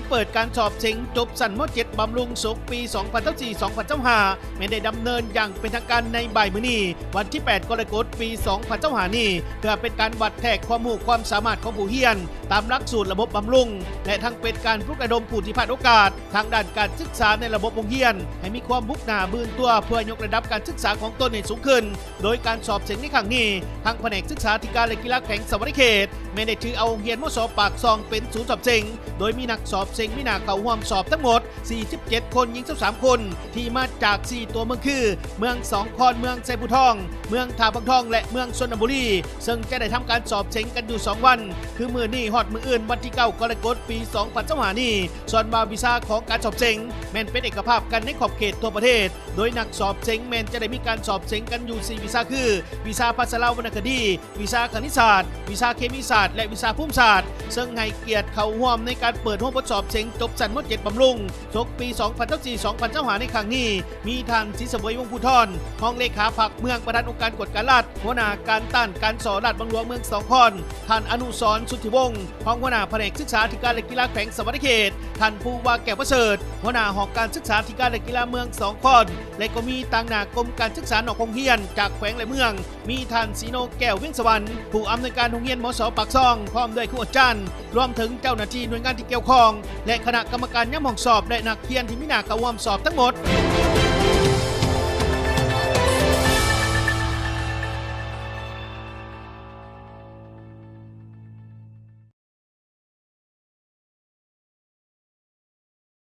ເປີດການສອບເສັງຈົບຊັ້ນ ມ.ເຈັດ ບຳລຸງສົກປີ ສອງພັນຊາວສີ່ ສອງພັນຊາວຫ້າ ແມ່ນໄດ້ດຳເນີນຢ່າງເປັນທາງການໃນບ່າຍມື້ນີ້ ວັນທີ ແປດ ກໍລະກົດ ປີ ສອງພັນຊາວຫ້າ ນີ້ ເພື່ອເປັນການວັດແທກຄວາມຮູ້ຄວາມສາມາດຂອງຜູ້ຮຽນ ຕາມຫຼັກສູດລະບົບບຳລຸງ ແລະ ທັງເປັນການປຸກລະດົມຜູ້ທີ່ພາດໂອກາດທາງດ້ານການສຶກສາໃນລະບົບໂຮງຮຽນ ໃຫ້ມີຄວາມບຸກໜ້າບືນຕົວ ເພື່ອຍົກລະດັບການສຶກສາຂອງຕົນໃຫ້ສູງຂຶ້ນ. ໂດຍການສອບເສັງໃນຄັ້ງນີ້ ທາງພະແນກສຶກສາທິການ ແລະ ກິລາແຂວງສະຫວັນນະເຂດ ແມ່ນໄດ້ຖືເອົາໂຮງຮຽນ ມສ ປາກຊ່ອງ ເປັນສູນສອບເສັງ ໂດຍມີນັກສອບເສັງມີໜ້າເຂົ້າຮ່ວມສອບທັງໝົດ ສີ່ສິບເຈັດ ຄົນ, ຍິງ ຊາວສາມ ຄົນ ທີ່ມາຈາກ ສີ່ ຕົວເມືອງຄື ເມືອງສອງຄອນ, ເມືອງໄຊພູທອງ, ເມືອງທ່າບາງທອງ ແລະ ເມືອງຊົນນະບູລີ ເຊິ່ງຈະໄດ້ທຳການສອບເສັງກັນຢູ່ ສອງ ວັນ ຄືມື້ນີ້ຮອດມື້ອື່ນ ວັນທີ ເກົ້າ ກໍລະກົດ ປີ ສອງພັນຊາວຫ້າ ນີ້. ສ່ວນວ່າວິຊາຂອງການສອບເສັງ ແມ່ນເປັນເອກະພາບກັນໃນຂອບເຂດທົ່ວປະເທດ ໂດຍນັກສອບເສັງແມ່ນຈະໄດ້ມີການສອບເສັງກັນຢູ່ ສີ່ ວິຊາຄື ວິຊາພາສາລາວວັນນະຄະດີ, ວິຊາຄະນິດສາດ, ວິຊາເຄມີສາດ ແລະ ວິຊາພູມສາດ ເຊິ່ງໃຫ້ກຽດເຂົ້າຮ່ວມໃນການເປີດຫົວບົດສອບເສັງຈົບຊັ້ນ ມ.ເຈັດ ບຳລຸງສົກປີ ສອງພັນຊາວສີ່ ສອງພັນຊາວຫ້າ ໃນຄັ້ງນີ້ ມີທ່ານ ສີສະເຫວີຍ ວົງພູທອນ ຮອງເລຂາພັກເມືອງ, ປະທານອົງການກວດກາລັດ, ຫົວໜ້າການຕ້ານການສໍ້ລາດບັງຫຼວງເມືອງສອງຄອນ, ທ່ານ ອະນຸສອນ ສຸດທິວົງ ຮອງຫົວໜ້າພະແນກສຶກສາທິການ ແລະ ກິລາແຂວງສະຫວັນນະເຂດ, ທ່ານ ພູວາ ແກ້ວປະເສີດ ຫົວໜ້າຫ້ອງການສຶກສາທິການ ແລະ ກິລາເມືອງສອງຄອນ ແລະ ກໍມີຕາງໜ້າກົມການສຶກສານອກໂຮງຮຽນຈາກແຂວງ ແລະ ເມືອງ ມີທ່ານ ສີໂນ ແກ້ວວຽງສະຫວັນ ຜູ້ອຳນວຍການໂຮງຮຽນ ມສ ປາກຊ່ອງ ພ້ອມດ້ວຍຄູອາຈານ ລວມເຖິງເຈົ້າໜ້າທີ່ໜ່ວຍງານທີ່ກ່ຽວຂ້ອງ ແລະ ຄະນະກຳມະການຍາມຫ້ອງສອບ ແລະ ນັກຮຽນທີ່ມີໜ້າເຂົ້າຮ່ວມສອບທັງໝົດ.